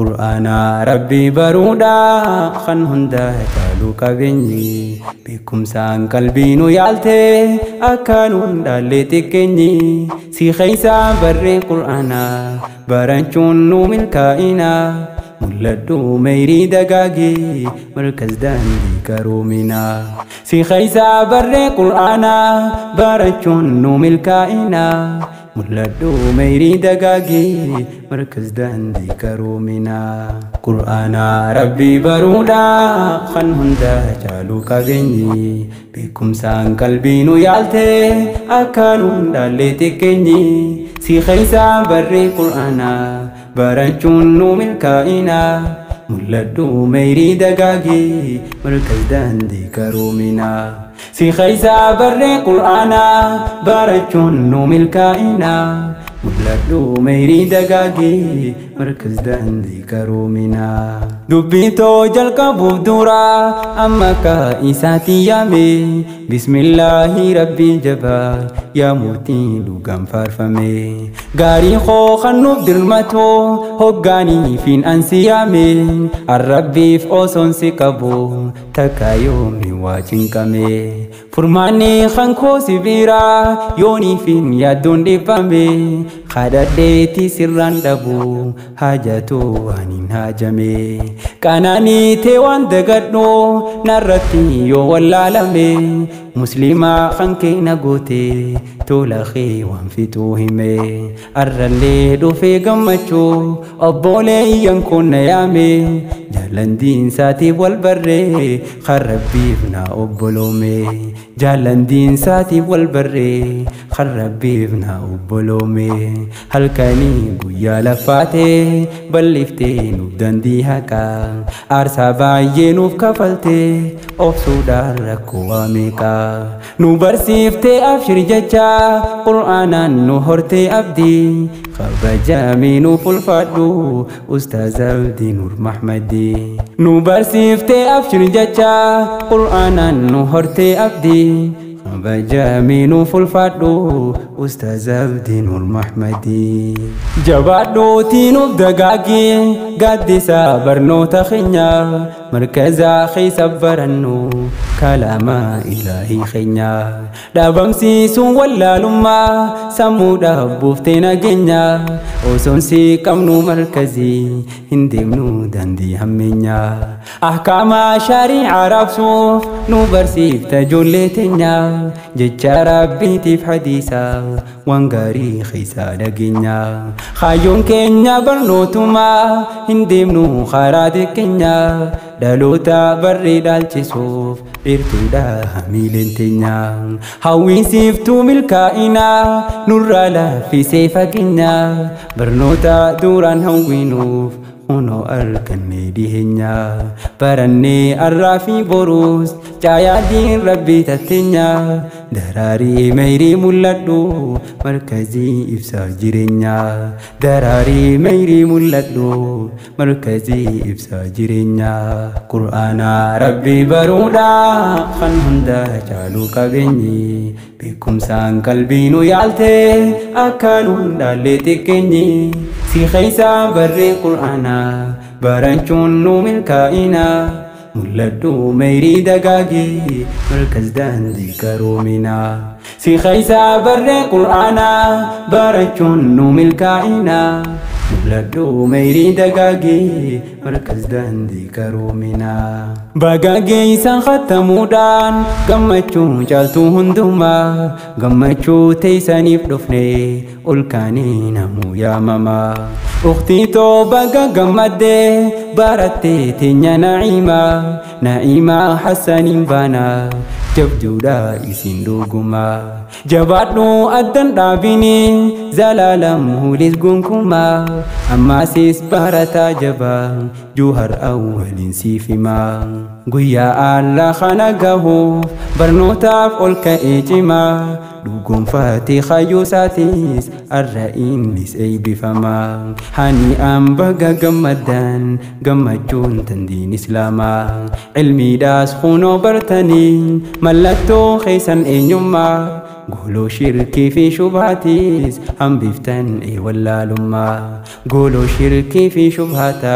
Qur'aana Rabbii baruudha kan hunda caalu qabeenyi, beekumsaan qalbii nu yaalte akka nuun dhaalle xiqqeenyi. Si keessa barree Qur'aana barachuun nu milkaa'ina, mul'adhu meeyrii dagaagee markaz daandii qaroominaa. Si keessa barree Qur'aana barachuun nu milkaa'ina, mul'adhu meeyrii dagaagee markaz daandii qaroominaa. Qur'aana Rabbii baruudha kan hunda caalu qabeenyi, beekumsaan qalbii nu yaalte akka nuun dhaalle xiqqeenyi. Si keessa barree Qur'aana barachuun nu milkaa'ina, mul'adhu meeyrii dagaagee markaz daandii qaroominaa. Si keessa barree Qur'aana barachuun nu milkaa'ina, mul'adhu meeyrii dagaagee markaz daandii qaroominaa. Dubbitoo jalqabuuf dura amma akka isaatti yaame, bismillaahi rabbii jabaa yaa mootii dhugaan faarfame. Gaarii koo kan nuuf dirmatu hoggaanii fiin ansi yaame, arrabbiif osoon si qabu takka yoomi waa cinqame. Furmaanni kan koo si bira yoonii fiin yaaddoon dhiphame, kadhadheetti sirraan dhabu haajatu waan hin haajame. Qanaanii tee waan dagadhu narratti yoo wallaalame, musliimaa kan kee na goote tola kee waan fixuu hime. Arrallee dhufee gammachuu obboleeyyan kun na yaame, jaalan diinsaatiif wal barree kan rabbiif na obboloome. Jaalan diinsaatiif wal barree kan rabbiif na obboloome. Halkanii guyyaa laffaatee bal'iftee nuuf dandii haqaa, aarsaa baay'ee nuuf kafaltee obsuudhaan rakkoo waa meeqaa. Nu barsiiftee abshir jecha Qur'aanaan nu hortee abdii, kabajamii nuuf ulfaadhu Ustaaz Abdii Nur Mahmadii. Nu barsiiftee abshir jecha Qur'aanaan nu hortee abdii, kabajamii nuuf ulfaadhu Ustaaz Abdii Nur Mahmadii. Jabaadhuutii nuuf dagaagee gaaddisa barnoota keenya, markazaa keessa barannu kalaama ilaahii keenya. Dhaabamsiisuun wallaalummaa sammuudhaaf buuftee nageenya, osoon si qabnu markazii hin deemnu dandii hammeenya. Ahkaama shari'aa raabsuuf nu barsiifta ijoollee teenya, jecha rabbiitiif hadiisa waan gaarii keessa dhageenya. Kaayyoon keenya barnootumaa hin deemnu karaa xiqqeenya, dhaloota barree dhaalchisuuf dheertuudha hamiileen teenya. Hawwiinsiiftuu milkaa'ina nurraa laaffisee fageenya, barnoota duraan hawwinuuf kunoo arganne dhiheenya. Barannee arraa fi boruus caayaadiin rabbii tatteenya, daraarii meeyrii mul'adhu markazii ibsaa jireenya. Daraarii meeyrii mul'adhu markazii ibsaa jireenya. Qur'aana Rabbii baruudha kan hunda caalu qabeenyi, beekumsaan qalbii nu yaalte akka nuun dhaalle xiqqeenyi. Si keessa barree Qur'aana barachuun nu milkaa'ina, mul'adhu meeyrii dagaagee markaz daandii qaroominaa. Si keessa barree Qur'aana barachuun nu milkaa'ina, mul'adhu meeyrii dagaagee markaz daandii qaroominaa. Baga geessan khattamuudhaan gammachuu caaltuu hundumaa, gammachuu teessaniif dhufne ol kaanii namuu yaamamaa. Ukhtii too baga gammaddee barattee teenya Na'iimaa, Na'iimaa Hassaniin baanaa jabduudha isin dhugumaa. Jabaadhu addan dhaabinii zalaalam hulis gonkumaa, ammaasis barataa jabaa Juhar awwaliin siif himaa. Guyyaa Allah kana gahuuf barnootaaf ol ka'ee cimaa, dhugoonfatee kaayyoo isaatis arra innis eebbifamaa. Hani an baga gammaddan gammachuun tandiin islaamaa, ilmiidhaas kunoo bartanii mallattoo keessan eenyummaa. Gooloo shirkii fi shubhaatis hambiftan wallaalummaa. Gooloo shirkii fi shubhaata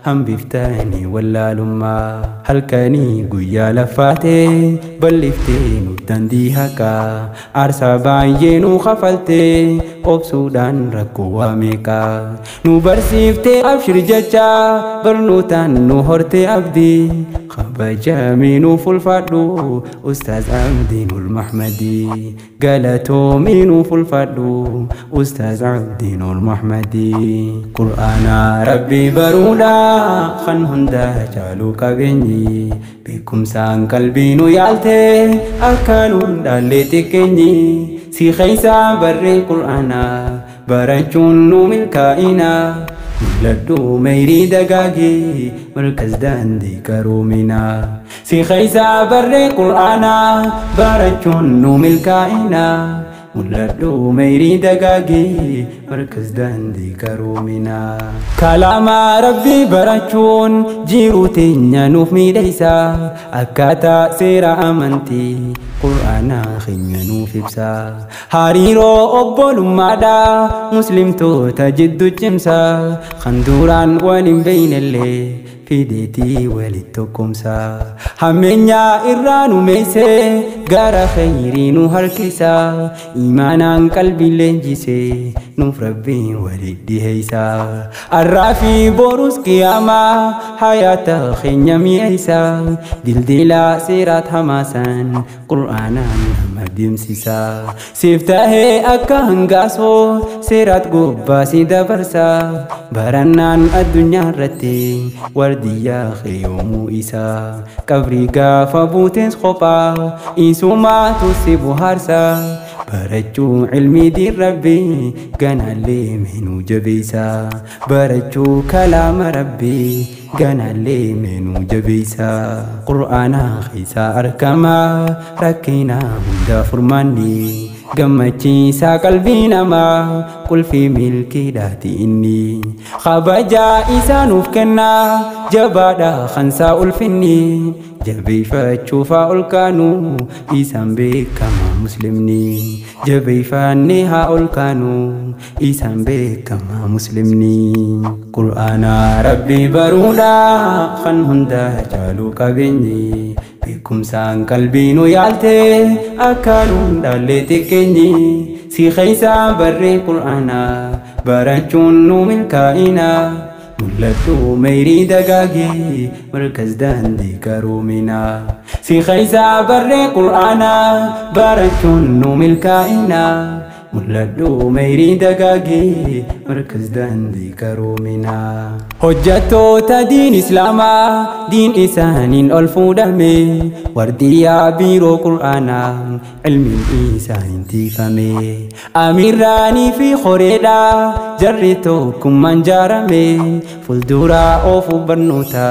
hambiftan wallaalummaa. Halkanii guyyaa laffaatee bal'iftee nuuf dandii haqaa. Aarsaa baay'ee nu kafaltee obsuudhaan rakkoo waa meeqaa. Nu barsiiftee abshir jecha barnootaan nu hortee abdii. Kabajamii nuuf ulfaadhu Ustaaz Abdii Nuur Mahmadii. Galatoomii nuuf ulfaadhu Ustaaz Abdii Nuur Mahmadii. Qur'aana Rabbii baruudha kan hunda caalu qabeenyi. Beekumsaan qalbii nu yaaltee akka nuun dhaallee xiqqeenyi. Si keessa barree Qur'aana barachuun nu milkaa'ina. Mul'adhu meeyrii dagaagee markaz daandii qaroominaa. Si keessa barree Qur'aana barachuun nu milkaa'ina. Mul'adhu meeyrii dagaagee markaz daandii qaroominaa. Kalaama Rabbii barachuun jiruu teenya nuuf miidhagsa. Akkaataa seera amantii Qur'aana keenya nuuf ibsa. Hariiroo obbolummaadha muslimtoota jidduu cimsa. Kan duraan wal hin beeynellee fideetii walitti tokkomsa. Hammeenya irraa nu meessee gara khayrii nu harkisa. Imaanaan qalbii leenjisee nuuf Rabbiin walitti dhiheessa. Arraa fi borus qiyaamaa hayaata keenya mi'eessa. Dildila seeraat hamaasan Qur'aanaan nama deemsisa. Siif tahee akka hangaasoo seeraat gubbaa si dabarsa. Barannaan addunyaa irratti wardiyyaa yoomuu isa. Qabrii gaafa buutees kophaa isumaatu si bohaarsa. Barachuu ilmii diin Rabbii ganaallee meenuu jabeessa. Barachuu kalaama Rabbii ganaallee meenuu jabeessa. Qur'aana keessa argama rakkina hunda furmaanni. Gammachiisaa qalbii namaa qulfii milkiidhaati inni. Kabajaa isaa nuuf kennaa jabaadha kansaa ulfinni. Jabeeffachuuf haa ol kaanu isaan beekama muslimni. Jabeeffannee haa ol kaanu isaan beekama muslimni. Qur'aana Rabbii baruudha kan hunda caalu qabeenyi. Beekumsaan qalbii nu yaaltee akka nuun dhaallee xiqqeenyi. Si keessa barree Qur'aana barachuun nu milkaa'ina. Mul'adhu meeyrii dagaagee markaz daandii qaroominaa. Si keessa barree Qur'aana barachuun nu milkaa'ina. Mul'adhu meeyrii dagaagee markaz daandii qaroominaa. Hojjettoota diin Islaamaa diin isaaniin ol fuudhame. Wardiyyaa biiroo Qur'aanaa ilmiin isaaniin tiifame. Amirraanii fi horeedhaa jarri tokkummaan jaarame. Fuulduraa oofu barnoota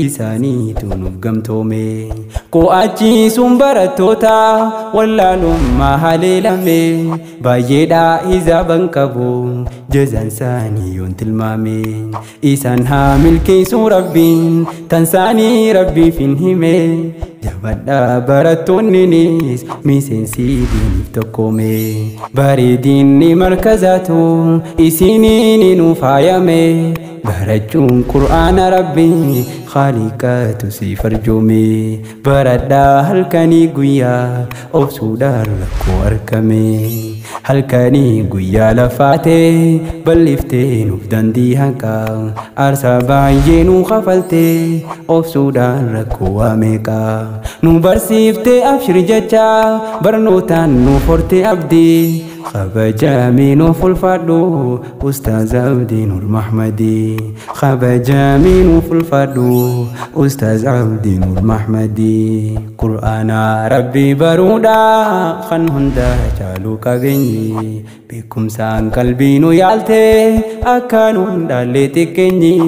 isaaniitu nuuf gamtoome. Qo'achiisuun barattoota wallaalummaa haleelame. Baay'eedhaa hizaaban qabu jazaan isaanii yoon tilmaame. Isaan haa milkeessuu Rabbiin tan isaanii Rabbiif hin hime. Jabadhaa barattoonninis miseensi diiniif tokkoome. Bareedinni markazaatu isiniin nu faayame. Barachuun Qur'aana Rabbii Khaaliqatu si farjoome. Baradhaa halkanii guyyaa obsuudhaan rakkoo argame. Halkanii guyyaa lafaatee bal'iftee nuuf dandii haqaa. Aarsaa baay'ee nu kafaltee obsuudhaan rakkoo waa meeqaa. Nu barsiiftee abshir jecha barnootaan nuuf hortee abdii. Kabajamii nuuf ulfaadhu Ustaaz Abdii Nuur Mahmadii. Kabajamii nuuf ulfaadhu Ustaaz Abdii Nuur Mahmadii. Qur'aana Rabbii baruudha kan hunda caalu qabeenyi. Beekumsaan qalbii nu yaaltee akka nuun dhaallee xiqqeenyi.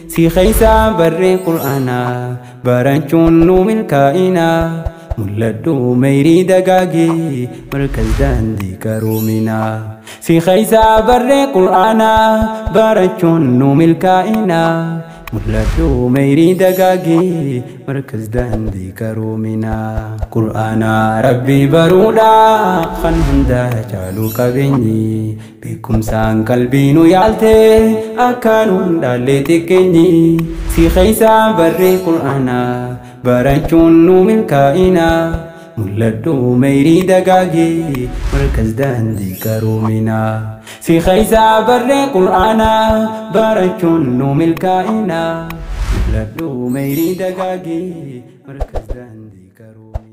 Si keessa barree Qur'aana barachuun nu milkaa'ina. Mul'adhu meeyrii dagaagee markaz daandii qaroominaa. Si keessa barree Qur'aana barachuun nu milkaa'ina. Mul'adhu meeyrii dagaagee markaz daandii qaroominaa. Qur'aana Rabbii baruudha kan hunda caalu qabeenyi. Beekumsaan qalbii nu yaalte akka nuun dhaallee xiqqeenyi. Si keessa barree Qur'aana barachuun nu milkaa'ina. Mul'adhu meeyrii dagaagee markaz daandii qaroominaa. Si keessa barree Qur'aana barachuun nu milkaa'ina. Mul'adhu meeyrii dagaagee markaz daandii qaroominaa.